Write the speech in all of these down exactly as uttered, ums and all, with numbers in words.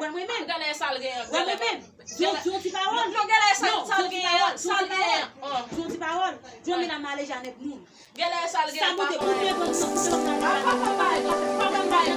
Wè mwen menm. Gade sa l genyen. Wè mwen menm. Di yon ti pawòl. Non, gade sa l genyen. Sa l genyen. Di yon ti pawòl. Di yon medam maleje anèk moun. Gade sa l genyen. Sa monte pou mwen bon. Papa bay. Papa bay.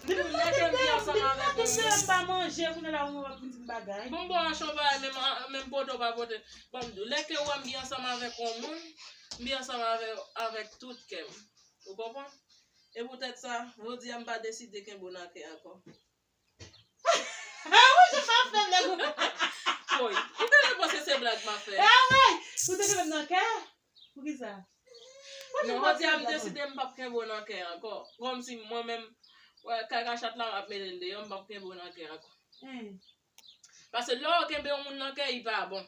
Depi maten, depi maten, depi maten, m pa manje, kounye a la ou menm w ap vin di m bagay. Bon, bon, an chonbay, menm, menm pote w pa pote. Bon, m di w, lè ke w wè m byen ansanm avèk yon moun, m byen ansanm avè, avèk tout kè m. Ou konprann? E poutèt sa, jodi a m pa deside kenbe w nan kè ankò. Ah wi, se sa w ap fè m nan. Woy, ou te dwe panse se blag m ap fè. Ah wi, ou te kenbe m nan kè. Poukisa? Non, jodi a m deside m p ap kenbe w nan kè ankò. Kòmsi mwen menm, wè, kaka chat la m ap mete l deyò, m p ap kenbe w nan kè ankò. Paske lè w kenbe yon moun nan kè, li pa bon.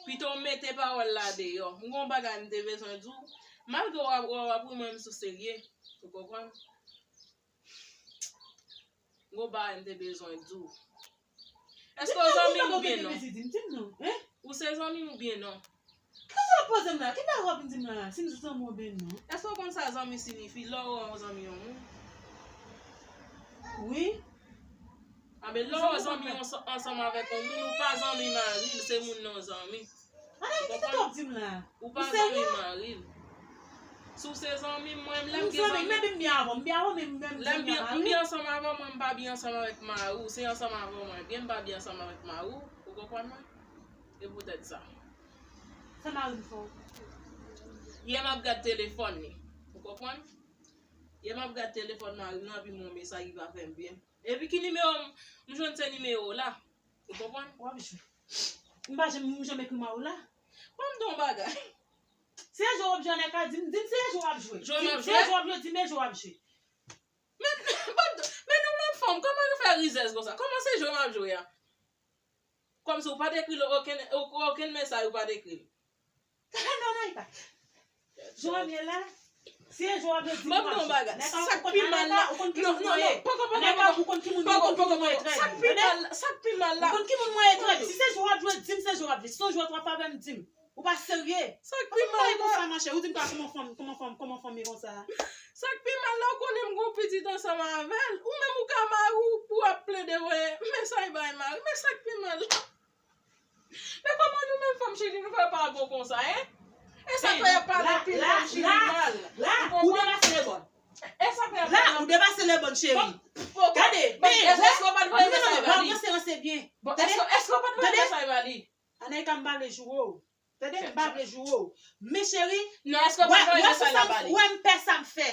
Pito w mete pawòl la deyò. M gen yon bagay m te bezwen di w. Malgre w ap, w ap ri mwen, m sou serye. Ou konprann? M gen yon bagay m te bezwen di w. Èske w zanmi m oubyen non? Ou se zanmi m oubyen non? Kesyon w ap poze m la? Ki bagay w ap di m la? Si m se zanmi w oubyen non? Èske w konn sa zanmi siyifi? Lè w wè yon zanmi yon moun? Wi. Anben, lè w wè zanmi yon ansanm avèk yon moun, ou pa zanmi mari l, se moun nan w zanmi. Ann, ki tèt w ap di m la? Ou pa zanmi mari l. Si w se zanmi m, mwen menm, lè m gen zanmi. M zanmi, men m byen avè w, m byen avè w, men m byen zanmi ak mari w. Lè m byen ansanm avè w, mwen m pa byen ansanm avèk mari w. Se ansanm avè w mwen byen, m pa byen ansanm avèk mari w. Ou konprann mwen? E poutèt sa. Sa mari m fè w? Yè m ap gad telefòn li. Ou konprann? Yè m ap gad telefòn mari m nan, epi m wè yon mesaj ki pa fè m byen. Epi ki nimewo m, m jwenn se nimewo w la. Ou konprann? W ap jwe. M pa janm, m janm ekri mari w la. Ban m di w yon bagay. Se jwe w ap jwe, ann ka di m, di m se jwe w ap jwe. Jwe m ap jwe? Se jwe w ap jwe, di m e jwe w ap jwe. Men, men nou menm fanm, kòman nou fè rizèz konsa? Kòman se jwe m ap jwe a? Kòmsi ou pa t ekri l okenn, okenn mesaj ou pa t ekri l. Tande non, Naïka. Jwe w ap jwe la, si e jwe w ap jwe, di m w ap jwe. Nèg la, ou konn ki moun mwen ye. Nèg la, ou konn ki moun mwen ye. Ou konn ki moun mwen ye trè byen. Sa k pi mal la, sa k pi mal la. Ou konn ki moun mwen ye trè byen. Si se jwe w ap jwe, di m se jwe w ap jwe. Si se yon jwèt w ap fè avè m, di m. Ou pa serye. Sa k pi mal la. Ou pa konsa, machè. Ou di m pa kòman fanm, kòman fanm, kòman fanm ye konsa. Sa k pi mal la, ou konnen m gen yon pitit ansanm avè l. Ou menm ou ka mari w pou w ap plede voye mesaj bay mari. Men sa k pi mal la. Men kòman nou menm fanm cheri nou fè pa bon konsa, en? E sa k fè y ap pale anpil fanm cheri mal. La, ou depase lebòn. E sa k fè y ap pale anpil. La, ou depase lebòn, cheri. Gade, men, èske w pa t voye mesaj ba li? Ranse, ranse byen. Bon, èske, èske w pa t voye mesaj ba li? Anayika, m pa vle joure w. Tande, m pa vle joure w. Men cheri, non, èske w pa t voye mesaj la ba li? Wè m pè sa m fè.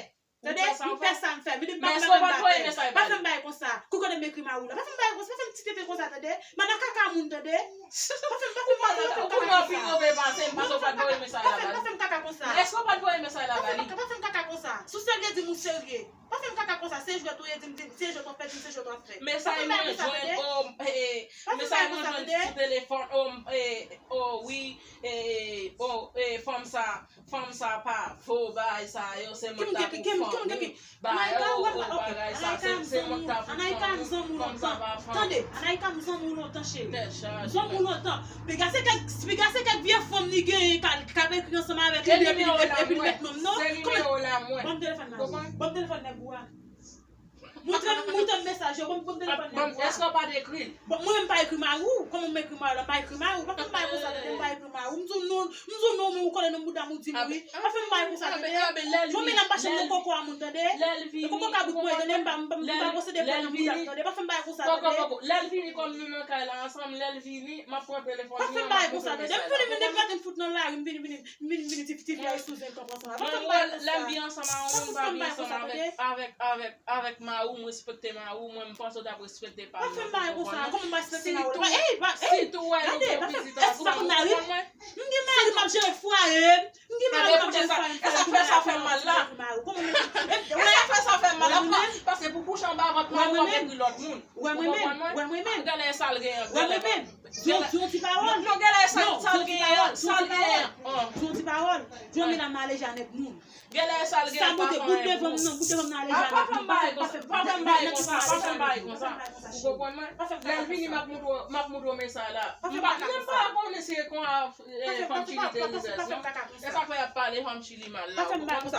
Tande, m fè sa m fè. Midi m pa fè m pa fè. Pa fè m bagay konsa. Kou konnen m ekri mari w la. Pa fè m bagay konsa. Pa fè m ti tenten konsa, tande. Madan kaka moun, tande. Pa fè m, pa fè m bagay konsa. Ou pran pi move pase m, paske w pa t voye mesaj la ba li. Pa fè m kaka konsa. Èske w pa t voye mesaj la ba li? Pa fè m kaka konsa. Si w serye, di m ou serye. Pa fè m kaka konsa. Se jwèt ou ye, di m, di m, se jwèt w ap fè, di m se jwèt w ap fè. Mesaj mwen jwenn, o, e, mesaj mwen jwenn sou telefòn, o, e, o, wi, e, o, e, fanm sa. Fanm sa pa vo bagay sa yo, se mwen k ta pou fanm li ba yo bagay sa, se mwen k ta pou fanm li. Fanm sa pa fanm. Tande, Anayika m zanmi w lontan, cheri. M zanmi w lontan. Piga se kèk, piga se kèk vye fanm li genyen k ap ekri ansanm avèk li epi li met non m non. Kòman? Ban m telefòn nan. Ban m telefòn nèg ou a. Montre m, montre m mesaj yo. Ban m, ban m telefòn nèg ou a. Èske w pa t ekri l? Bon, mwen menm m pa ekri mari w. Kòman m ekri mari w la? M pa ekri mari w. Pa fè m bagay konsa, tande, m pa ekri mari w. M di w non, m di w non, men ou kole nan bouda m, ou di m wi. Pa fè m bagay konsa, tande. Jwenn men la m pa chanm nan koko a moun, tande. Koko ka bout mwen, tande, m pa, m pa, m pa posede pran nan bouda m, tande. Pa fè m bagay konsa, tande. Lè l vini kòm nou nan kay la ansanm, lè l vini, m ap pran telefòn li an, m ap montre l mesaj la. Pa fè m bagay konsa, tande. M vini, m vini, m vini, m vini, m vini, m vini, m vini, ti, ti fi a sou zen, konprann sa. Pa fè m bagay konsa. Lè m byen ansanm a yon moun, m pa byen ansanm avèk, avèk, avèk, avèk mari w, m respekte mari w, mwen, m panse w t ap respekte pa m. Pa fè m bagay konsa. Kòman m respekte mari w? Ey, pa, ey, sitou wè nou gen pitit ansanm, ou konprann mwen? M gen mari, m ap jere fwaye m. M gen mari, m ap jere fwaye m. E sa k fè sa fè m mal la? E sa k fè sa fè m mal la? Paske pou kouche anba vant mari w, w ap ekri lòt moun. Ou konprann mwen? Gade sa l genyen. Di yon, di yon ti pawòl. Non, non, gade sa, sa l genyen an, sa l genyen an. Di yon ti pawòl. Di yon medam aleje a nèg moun. Gade sa l genyen an, pa fè anyen pou ou. Bout devan m nan, bout devan m nan aleje a nèg moun. Pa fè m bagay konsa, pa fè m bagay konsa, pa fè m bagay konsa. Ou konprann mwen? Lè l vini, m ap montre w, m ap montre w mesaj la. M pa, m pa konnen si e kon a, e, fanm Chili te rizèz, non. E sa k fè y ap pale fanm Chili mal la, ou konprann?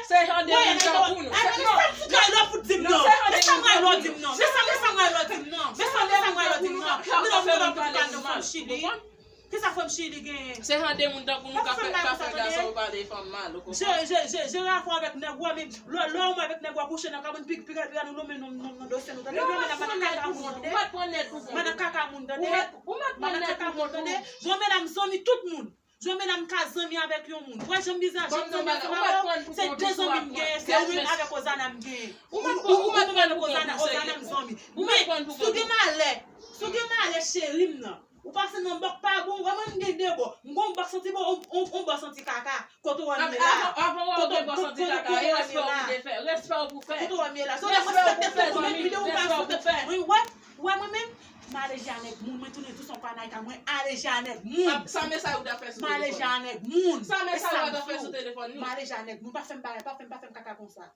Se jan de moun tankou nou. Ay, men sa m fout la, lò fout di m non. Men sa m la, lò di m non. Men sa, men sa m la, lò di m non. Men sa, men sa m la, lò di m non. Ou konprann? Kisa fanm Chili genyen? Se jan de moun tankou nou ka fè, ka fè gason yo pale fanm mal, ou konprann? Je, je, je, je rapò avèk nèg ou a, men lè, lè ou avèk nèg ou a kouche nan kay moun, pi, pi, pi, nou lonmen non, non, non, dosye nou, tande? Ou pa pran nèt pou kont ou, ou pa pran nèt pou kont ou. Madan kaka moun, tande? Ou mèt, ou mèt pran nèt pou kont ou. Madan kaka moun, tande? Jwenn medam zanmi tout moun. Jwenn medam ka zanmi avèk yon moun. Ou wè jan m bizan, jan m zanmi ansanm avè w, se de zanmi m genyen, se ou menm avèk Ozana m genyen. Ou, ou, ou menm avèk Ozana, Ozana m zanmi. Men, si w gen malè, si w gen malè cheri m nan, ou pase nan bòk pa bon, ou wè mwen m gen de bò. M gon bòk santi bon, on, on, on bòk santi kaka. Kote w wè m ye la? Kote, kote, kote, kote w wè m ye la? Respè w pou fè. Kote w wè m ye la? Se w te respekte tout moun, men videyo ou pa respekte. Ou wè, ou wè mwen menm, m aleje a nèg moun, mwen tounen dous ankò Anayika, mwen aleje a nèg moun. Sa mesaj ou ta fè sou telefòn? M aleje a nèg moun. Sa mesaj ou ta fè sou telefòn ni? M aleje a nèg moun, pa fè m bagay, pa fè m, pa fè m kaka konsa.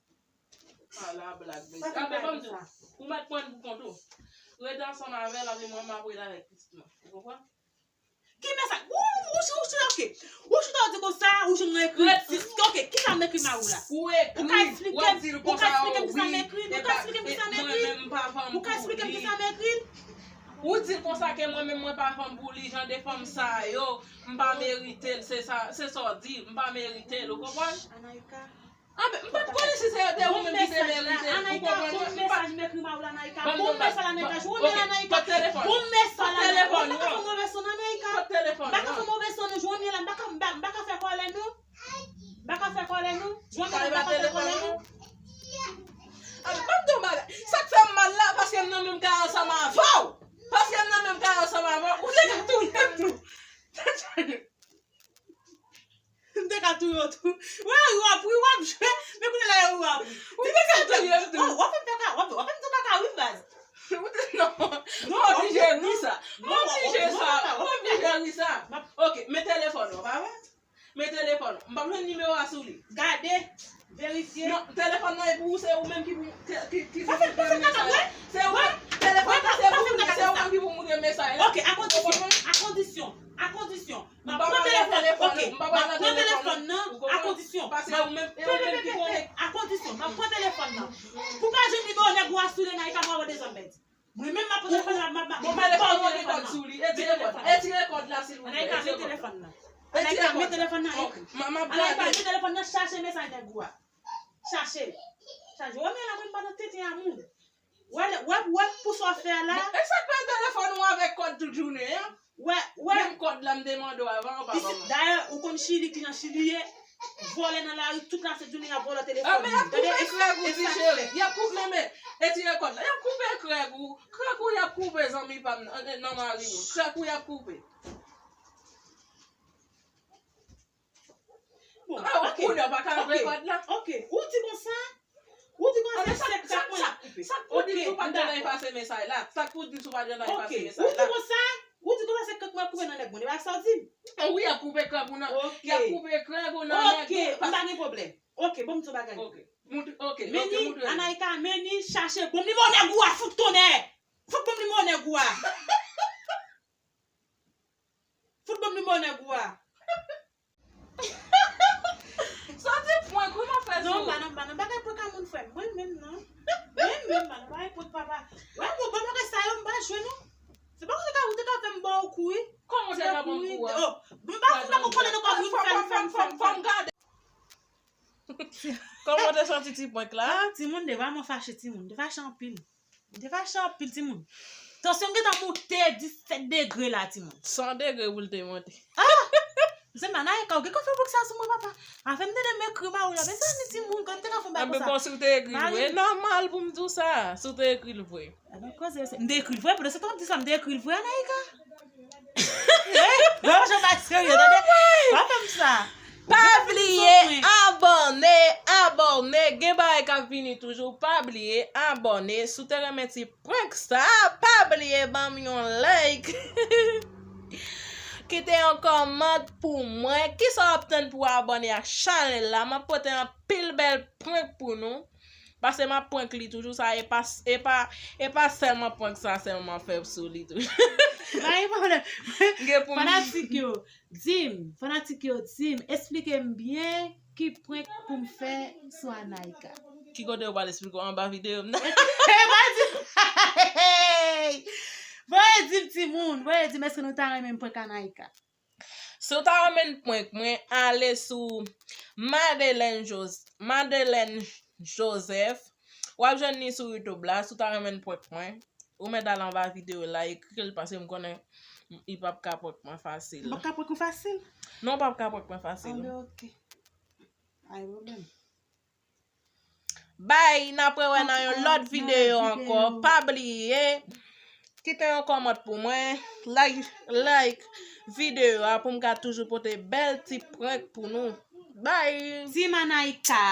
Ala blag, mesye. Ape, ban m di w, ou mèt pran pou kont ou. Rete ansanm avè l, api mwen, m ap rete avèk pitit mwen. Ou konprann? Ki mesaj? Ou, ou, ou, ou chita, ok. Ou chita, ou di konsa, ou jwenn mwen ekri. Ok, kisa m ekri mari w la? Ou ekri, w ap di l konsa, wi, e pa, e, mwen menm m pa fanm pou li. Ou ka eksplike m kisa m ekri? Ou di l konsa ke mwen menm mwen pa fanm pou li, jan de fanm sa yo, m pa merite l, se sa, se sa w di, m pa merite l, ou konprann? Anayika. Anben, m pa t konnen si se te ou menm ki te merite l, ou konprann mwen? Bon mesaj m ekri mari w la, Anayika. Bon mesaj la, Anayika. Jwenn mwen la, Anayika. Bon mesaj la, Anayika. M pa ka fè move son, Anayika. M pa ka fè move son, non. Jwenn mwen la, m pa ka, m pa, m pa ka fè kòlè, non. M pa ka fè kòlè, non. Jwenn mwen la, m pa ka fè kòlè, non. Anben, ban m di w bagay. Sa k fè m mal la, paske m nan menm kay ansanm avè w. Paske m nan menm kay ansanm avè w. Ou te ka touye m tou. M te ka touye w tou. Wè, w ap ri, w ap jwe. Men kounye la, w ap ri. Ou te ka touye m tou. W ap fè m fè ka, w ap, w ap fè m di kaka, wi, baz. Non, m oblije ri sa. M oblije sa. M oblije ri sa. Ok, men telefòn ou, pa vre? Men telefòn ou. M p ap jwenn nimewo a sou li. Gade. Verifye. Non, telefòn nan e pou ou, se ou menm ki pou, ki, ki, ki pou mete mesaj la. Se ou menm. Telefòn nan se pou ou, se ou menm ki pou moutre mesaj la. Ok, a kondisyon, a kondisyon, a kondisyon. M ap pran telefòn, ok, m ap pran telefòn nan, a kondisyon. Paske ou menm, e ou menm ki konnen. A kondisyon, m ap pran telefòn nan. Pou pa jwenn nimewo nèg ou a sou li, Anayika, m ap voye de zòm bèt. Mwen menm m ap pran telefòn nan, m ap, m ap, m ap voye telefòn nan. Etire kòd, etire kòd la, silvouplè. Anayika, men telefòn nan. Anayika, men telefòn nan, ekri. Anayika, men telefòn nan, chache mesaj nèg ou a. Chache. Chache. Wè, men la, mwen m pa nan tenten a moun. Wè, wè, wè, pou sa w fè a la. E sa k fè telefòn ou avèk kòd tout jounen an? Wè, wè. Menm kòd la m te mande w avan, ou pa ban mwen. Dayè, ou konn Chili, kijan Chili ye? Vòlè nan lari, tout la se jounen y ap vòlè telefòn moun. Tande? E sa k fè. Y ap koupe krèk ou, ti cheri. Y ap koupe, men, men, etire kòd la. Y ap koupe krèk ou. Krèk ou y ap koupe, zanmi pa m nan, nan mari ou. Krèk ou y ap koupe. Bon, ah, ok, kounye a w pa ka antre kòd la. Ok, ou di konsa, ou di konsa, se krèk mwen ap koupe. Sa k pou di si w pa t gentan efase mesaj la? Sa k pou di si w pa t gentan efase mesaj la? Ou di konsa, ou di konsa se krèk mwen ap koupe nan nèg moun. E pa sa w di m? Wi, y ap koupe krèk ou nan, y ap koupe krèk ou nan nèg moun. Ok, m pa gen pwoblèm. Ok, bon, m di w bagay. Ok, meni, Anaïka, meni, chache bon nimewo nèg ou a, fout tonnè! Fout bon nimewo nèg ou a! Fout bon nimewo nèg ou a! Sa w di prank wi m ap fè sou ou. Non, m pa nan, m pa nan bagay prank a moun, frè m. Mwen menm non. Mwen menm m pa nan bagay prank, papa. Wè, bon, bon bagay sa yo, m pa jwe non. Se pa konsa ou te ka fè m ba w kou wi. Kòman w te ka ban m kou a? Oh, m pa fout la pou konnen nan kò wi, m fè m, fè m, fè m, fè m. Kòman w te santi ti prank la? Ah, timoun te vrèman fache, timoun. Te fache anpil. M te fache anpil, timoun. Tansyon m gentan moute disèt degre la, timoun. San degre pou l te monte. Ah! M se Anaïka, ou gen kòfè pou sa sou mwen, papa. Afè m tande m ekri mari w la, mezanmi, timoun, kòm te ka fè m bay konsa. Anben, bon, si w te ekri l vre, e nòmal pou m di w sa, si w te ekri l vre. Anben, koze, m te ekri l vre, pandan se tan w ap di sa, m te ekri l vre, Anaïka. Eh, bon, jan pa serye, tande. Pa fè m sa. Pa bliye abòne, abòne. Gen bagay k ap vini toujou. Pa bliye abòne. Si w te renmen ti prank sa, pa bliye ban m yon like. Kite yon kòmant pou mwen. Kisa w ap tann pou w abòne ak chanèl la? M ap pote anpil bèl prank pou nou. Paske m ap prank li toujou, sa e pa, e pa, e pa sèlman prank sa sèlman m ap fè sou li toujou. Pa gen pwoblèm. Gen pou m fanatik yo, di m, fanatik yo, di m, eksplike m byen ki prank pou m fè sou Anaïka. Ki kote yo pral eksplike w anba videyo m nan? Voye di m, timoun, voye di m, èske nou ta renmen m prank Anaïka? Si w ta renmen prank mwen, ale sou Madeleine Jos-, Madeleine Joseph. W ap jwenn li sou YouTube la. Si w ta renmen prank mwen, ou mèt al anba videyo la, ekri l, paske m konnen li p ap ka prank mwen fasil. Li p ap ka prank ou fasil? Non, li p ap ka prank mwen fasil. Anben, ok. Pa gen pwoblèm. Bye, n ap rewè nan yon lòt videyo ankò. Pa bliye, kite yon kòmant pou mwen, like, like videyo a pou m ka toujou pote bèl ti prank pou nou. Bye. Team Anaïka.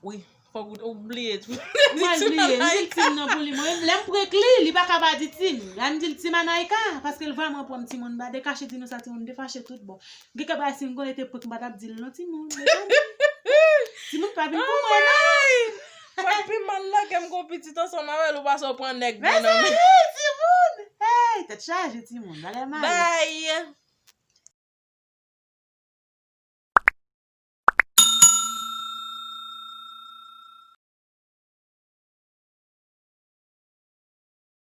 Wi, fòk ou, ou bliye tou. Mwen bliye, m di l team nan pou li. Mwen, lè m prank li, li pa ka pa di team. Lè m di l team Anaïka, paske l vrèman pran m timoun, m pa te kache di nou sa timoun, m te fache tout bon. Gen kèk bagay si m konnen te prank m pa t ap di l non timoun. Timoun pa vin pou mwen non. Fòk pi mal la ke m gon pitit ansanm avè l ou pase w pran nèg nan men. Mezanmi timoun. Hey, tèt chaje timoun. Bagay mare. Bye.